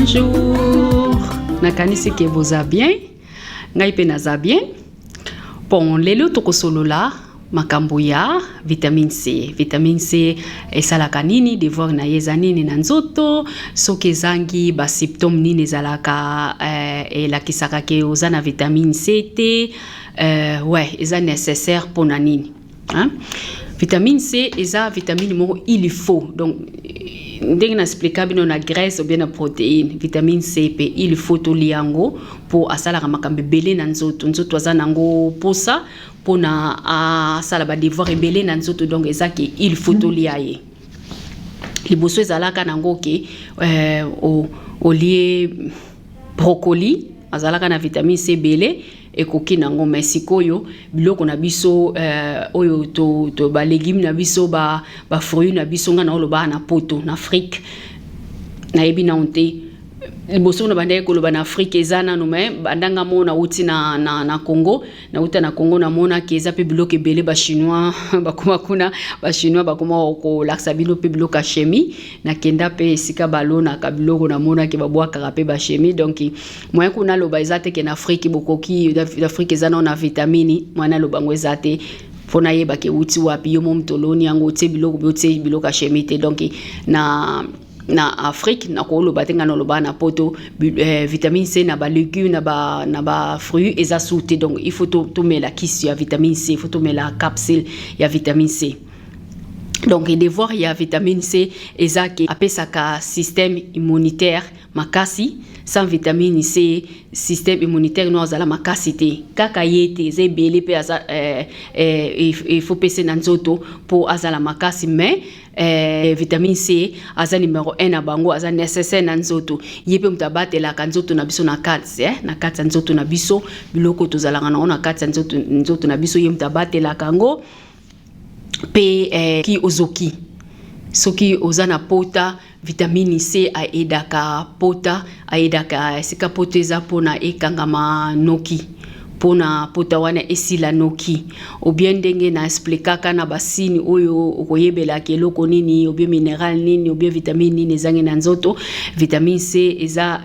Bonjour, nakanisi ke boza bien, ngai mpe naza bien. Bon, lelo tokosolola makambo ya vitamine C. Vitamine C esalaka nini, devoir na ye eza nini na nzoto, soki ezangi ba symptômes nini ezalaka, elakisaka ke oza na vitamine C te. Ouais, eza nécessaire mpona nini, hein? Vitamine C eza vitamine moko il faut. Donc ndenge na explika bino na graisse ou bien na protéine, vitamine C mpe il faut tolia yango mpo asalaka makambo ebele na nzoto. Nzoto aza nango posa mpona asala badevoir ebele na nzoto. Donc eza ke il faut tolia ye. Liboso ezalaka nango ke olie brocoli, azalaka na vitamine C ebele, ekoki nango. Mais sikoyo biloko na biso oyo to balégume na biso, bafruit na biso, nga na oloba na poto, na Afrique nayebi nano te. Liboso na bandaki koloba na Afrique eza nano, mais bandanga mo nauti na Congo, nauta na Congo, namonaki eza mpe biloko ebele. Bachinois bakoma kuna, bachinois bakoma kolakisa bino mpe biloko ya chimie. Nakenda mpe esika balonaka biloko, namonaki babwakaka mpe bachimie. Donc moyen kuna aloba eza te ke na Afrique bokoki, Afrique eza nano na vitamine. Moyen aloba yango eza te, mpo nayebaka euti wapi. Yo mo moto oloni yango, otie biloko, otie biloko ya chimie te. Donc na Afrique nakoloba te, ngai naloba na poto, vitamine C na balégume, na bafruit eza su te. Donc il faut tomela kisi ya vitamine C, il faut tomela capsule ya vitamine C. Donc devoir ya vitamine C eza ke apesaka système immunitaire makasi. Sans vitamine C, système immunitaire no azala makasi te. Kaka ye te, eza ebele mpe aza il faut pese na nzoto mpo azala makasi. Mais vitamine C aza numéro 1 na bango, aza nécessaire na nzoto. Ye mpe moto abatelaka nzoto na biso na kati, na kati ya nzoto na biso. Biloko tozalaka nango na kati ya nzoto na biso, ye moto abatelaka yango mpe. Ki ozoki, soki oza na pota, vitamine C aedaka pota, aedaka esika pota eza mpona ekangama noki, mpona pota wana esila noki. Ou bien ndenge na explikaka na basini oyo okoyebelaka eloko nini, ou bien minéral nini, ou bien vitamine nini ezangi na nzoto. Vitamine C eza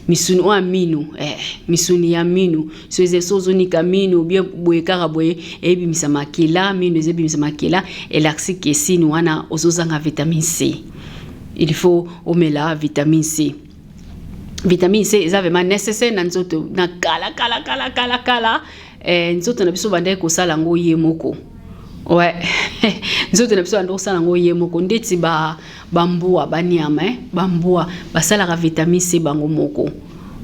misuni oyo ya minu, misuni ya minu. So eza so ozonika minu ou bien boye kaka boye, eyebimisa makila, minu ezebimisa makila, elakisi ke sini wana ozozanga vitamine C, il faut omela vitamine C. Vitamine C eza vraiment nécessaire na nzoto. Na kala kala kala kala kala, nzoto na biso bandaki kosala yango ye moko. Ouais, nzoto na biso bandi kosala yango ye moko. Ndeti bambwa, banyama, bambwa basalaka vitamine C bango moko,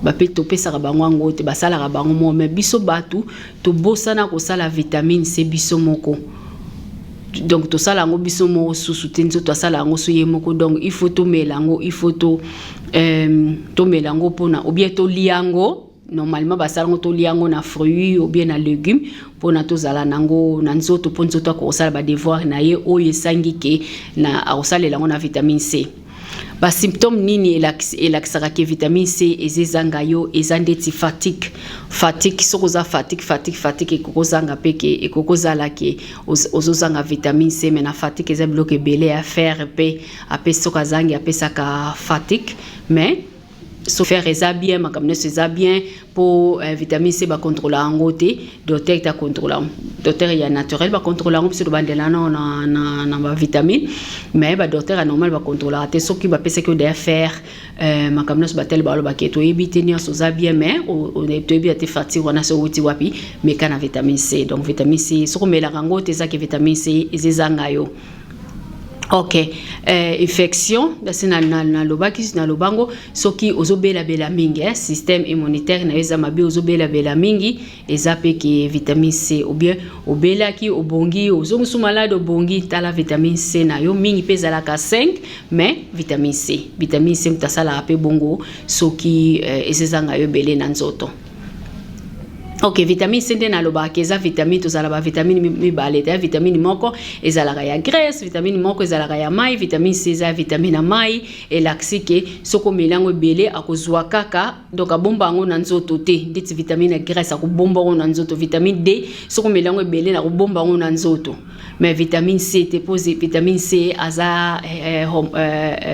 bape topesaka bango yango te, basalaka bango moko. Mais biso bato tobosana kosala vitamine C biso moko. Donc tosala yango biso moko susu te, nzoto asala yango so ye moko. Donc il faut tomela yango, il faut tomela yango mpona, ou bien tolia yango. Normalement basala yango, tolia yango na fruit ou bien na légume, mpona tozala nango na nzoto, mpo nzoto akosala badevoir na ye oyo esangi ke na akosalela yango na vitamine C. Basymptôme nini elakisaka ke vitamine C eza ezanga yo? Eza ndeti fatigue. Fatigue, soki oza fatigue, fatigue, fatigue, ekoki kozanga mpe ke ekoki kozala ke ozozanga vitamine C. Mais na fatigue eza biloko ebele ya fer mpe apesi. Soki azangi, apesaka fatigue. Mais so fer eza bien, makambo nyonso eza bien. Mpo vitamine C bakontrola yango te, docteur te akontrola yango. Docteur ya naturel bakontrola yango, biso tobandela nao na bavitamine. Mais badocteur ya normal bakontrolaka te. Soki bapesaki yo deya fer, makambo nyonso batele, balobaki toyebi te, nyonso oza bien, mais toyebi ya te fatigue wana so outi wapi, meka na vitamine C. Donc vitamine C, soki omelaka yango te, ezaki vitamine C eza ezanga yo. Ok, infection dasi nalobaki na lobango. Soki ozobelabela mingi, système immunitaire na yo eza mabe, ozobelabela mingi, eza mpe ke vitamine C. Ou bien obelaki, obongi, ozongisu malade, obongi, tala vitamine C na yo. Mingi mpe ezalaka 5. Mais vitamine C, vitamine C moto asalaka mpe bongo soki eza ezanga yo ebele na nzoto. Ok, vitamine C nde nalobaka eza vitamine. Tozala bavitamine mibale te. Vitamine moko ezalaka ya graisse, vitamine moko ezalaka ya mai. Vitamine C eza vitamine ya mai. Elakisi ke soki omeli yango ebele, akozwa kaka, donc abomba yango na nzoto te. Ndeti vitamine ya graisse akobomba yango na nzoto. Vitamine D, soki omeli yango ebele, nakobomba yango na nzoto. Mais vitamine C te, mpo vitamine C aza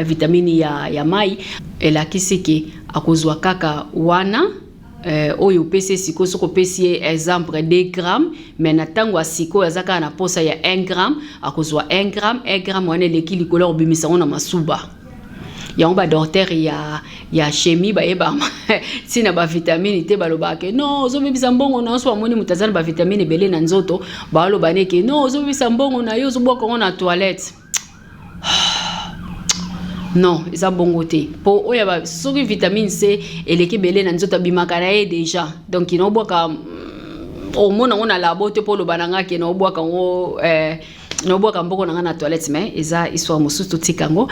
vitamine ya mai. Elakisi ke akozwa kaka wana oyo opesi ye sikoyo. Soki opesi ye exemple 2 gramme, mais na ntango ya sikoyo aza kaka na posa ya 1 gramme, akozwa 1 gramme. 1 gramme wana eleki likolo ya kobimisa yango na masuba. Yango badocteur ya chimie bayeba ntina bavitamine te. Balobaka ke non, ozobebisa mbongo na yo. So bamoni moto aza na bavitamine ebele na nzoto, baloba ne ke non, ozobebisa mbongo na yo, ozobwaka yango na toilette. Non, eza bongo te, mpo oyo soki vitamine C eleki ebele na nzoto, abimaka na ye déjà. Donc naobwaka, omona yango na labo te mpo oloba na nga ke naobwaka yango, naobwaka mbongo na nga na toilette. Mais eza histoire mosusu, totika yango.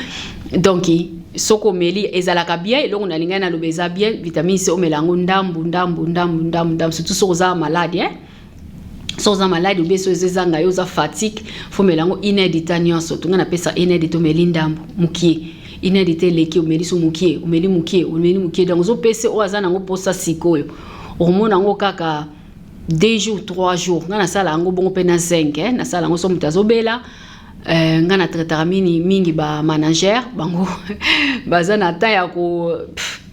Donc soki omeli, ezalaka bien. Eloko nalingai naloba, eza bien vitamine C omela yango ndambu ndambu ndambu ndambu ndambu, surtout soki oza malade, eh? So oza malade obe so ezanga yo, oza fatigue, faut mela yango une heure de temps nyonso. Tonga napesa une heure de temps, omeli ndambu mokie. Une heure de temps eleki, omeli so mokie, omeli mokie, omeli mokie. Donc ozopesa oyo aza nango mposa sikoyo. Okomona yango kaka 2 jours, 3 jours. Ngai nasala yango bongo mpe na zinc, eh? Nasala yango so moto azobela. Ngai na traitaka mingi mingi bamanager. Bango baza na temps ya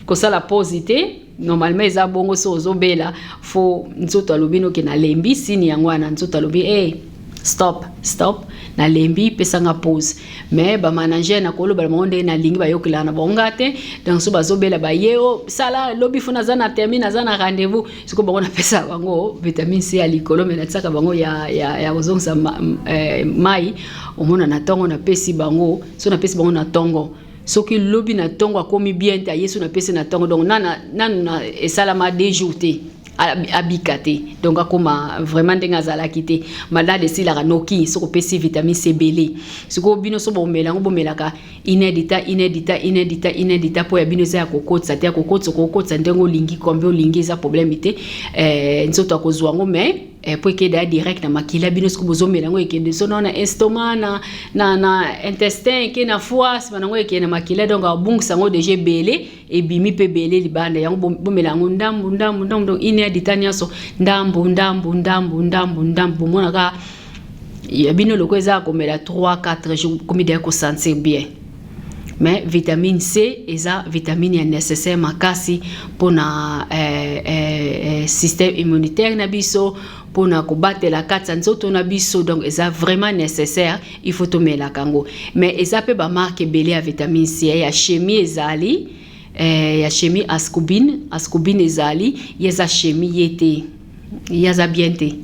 kosala pause te. Normalement eza bongo. So ozobela, faut nzoto alobi noke nalembi. Sini yango wana nzoto alobi: "Hey, stop, stop, nalembi, pesanga pause." Mais bamanager, nakoloba bango ndenge nalingi, bayokelaka na bango nga te. Donc so bazobela, baye o sala lobi, faut naza na termine, naza na rendez-vous. Sikoyo bango napesa bango vitamine C ya likolo, mais natiaka bango ya kozongisa mai. Omona na ntongo napesi bango. So napesi bango na ntongo, soki lobi na ntongo akomi bien te, aye so napesi na ntongo. Donc nanu na esalama 2 jours te, abika te. Donc akoma vraiment ndenge azalaki te. Malade esilaka noki soki opesi vitamine C ebele. Sikoyo bino so bomela yango, bomelaka une heure de temps, une heure de temps, une heure de temps, une heure de temps, mpo ya bino eza ya kokotisa te. Ya kokotisa, kokotisa ndenge olingi, combien olingi, eza problème te. Nzoto akozwa yango, mais po ekende ya direct na makila. Bino soki bozomela yango, ekende so na estomac, na intestin, eke na foie, nsima nango ekende na makila. Donc abungisa yango déjà ebele, ebimi mpe ebele libanda. Yango bomela yango ndambu ndambu ndambu. Donc une heure de temps nyonso, ndambu ndambu ndambu ndambu ndambu. Bomonaka ya bino loko eza komela 3 4 jours, komi deya kosentir bien. Mais vitamine C eza vitamine ya nécessaire makasi mpona système immunitaire na biso, mpona kobatela kati ya nzoto na biso. Donc eza vraiment nécessaire, il faut tomelaka yango. Mais eza mpe bamarque ebele ya vitamine C. Ya chimie ezali, ya chimie ascorbine. Ascorbine ezali, ye eza chimie, ye te, ye aza bien te.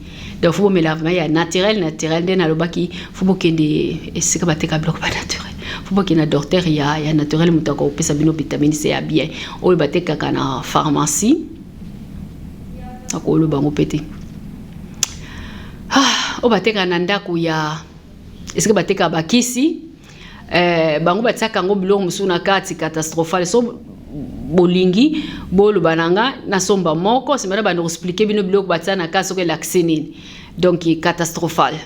Donc faut bomela vraiment ya naturel, naturel. Nde nalobaki, faut bokende esika bateka biloko ba naturel, faut bokende na docteur ya naturel, moto akopesa bino vitamine C ya bien. Oyo batekaka na pharmacie, akoloba yango mpe te. Ah, oyo batekaka na ndako ya esika batekaka bakisi, bango batiaka yango biloko mosusu na kati, catastrophale. So bolingi, boloba na nga, nasomba moko, nsima na banda koexpliquer bino biloko batia na kati, soki elakisi nini. Donc catastrophale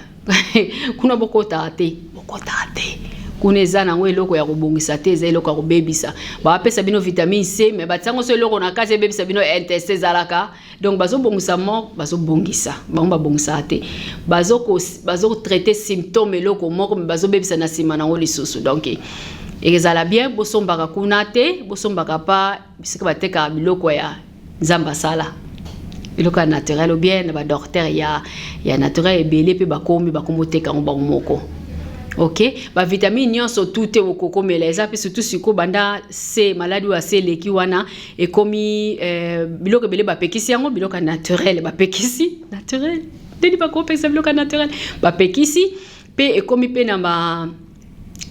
kuna, bokotaka te, bokotaka te kuna. Eza nango eloko ya kobongisa te, eza eloko ya kobebisa. Bapesa bino vitamine C, mais batiango so eloko na kati ebebisa bino intestin. Ezalaka donc bazobongisa moko, bazobongisa bango, babongisaka te. Bazotraiter symptôme eloko moko, mais bazobebisa na nsima nango lisusu. Donc ezala bien bosombaka kuna te, bosombaka pa bisika batekaka biloko ya Nzambe asala, biloko ya naturel, ou bien na badocteur ya naturel ebele mpe bakomi oteka yango bango moko. Ok, bavitamine nyonso tu te okokomela. Eza mpe surtout sikoyo banda se maladi oyo ase eleki wana, ekomi biloko ebele bapekisi yango. Biloko ya naturel bapekisi, naturel ndeni bakopekisa biloko ya naturel bapekisi mpe. Ekomi mpe na ba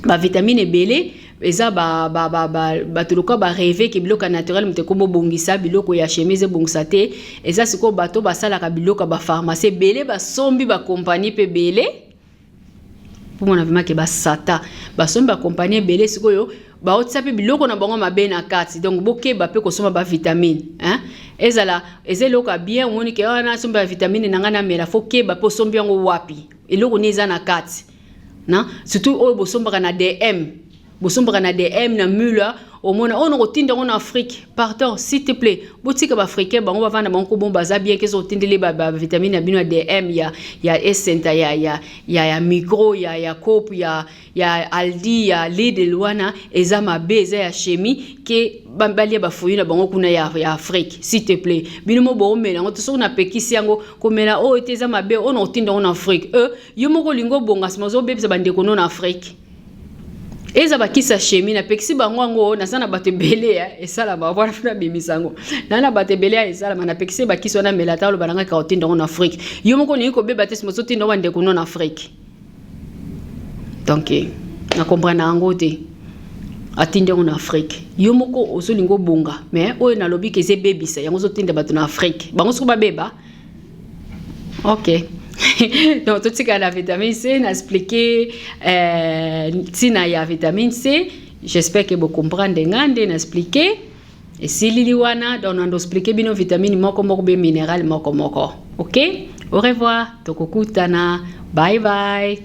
bavitamine ebele. Eza bato lokola barêve ke biloko ya naturel moto ekoma obongisa biloko ya chimie, ebongisa te. Eza sikoyo bato basalaka biloko ya bapharmacie ebele, basombi bakompagnie mpe ebele, mpo mona vraiment ke basata basombi bakompagnie ebele. Sikoyo baotisa mpe biloko na bango mabe na kati. Donc bokeba mpe kosomba bavitamine, hein? Ezala eza eloko ya bien, omoni ke wana nasombi bavitamine na ngai namela, faut keba mpe osombi yango wapi, eloko nini eza na kati. Na surtout oyo bosombaka na DM, bosombaka na DM na Müller. Omona oyo nakotinda yango na Afrique, pardon, s'il te plaît, botika baafricain bango bavanda bango ko bon, baza bien ke otindeli bavitamine na bino ya DM, ya Esenta, ya Micro, ya Coop, ya Aldi, ya Lidl. Wana eza mabe, eza ya chimie. Ke balia bafruit na bango kuna ya Afrique, s'il te plaît. Bino mo boomela yango te. Soki napekisi yango komela oyo te, eza mabe, oyo nakotinda yango na Afrique. E yo moko olingi obonga, nsima ozobebisa bandeko no na Afrique. Eza bakisi ya chimie, napekisi bango yango. Naza na bato ebele ya esalama wana, funa bimisa yango. Na na bato ebele ya esalama, napekisi bakisi wana mela ata oloba nanga kaka otinda yango na Afrique. Yo moko olingi kobeba te, nsima ozotinda yango bandeko no na Afrique. Donc na comprendre yango te. Atindi yango na Afrique, yo moko ozolinga obonga, mais oyo nalobi ke eza ebebisa yango, ozotinda bato na Afrique bango soki babeba. Ok, donc totikala na vitamine C. Na expliquer ntina ya vitamine C. J'espère que bocomprendre nga nde na expliquer. Esilili wana. Donc nando expliquer bino vitamine moko moko be minéral moko moko. Ok, au revoir, tokokutana, bye bye.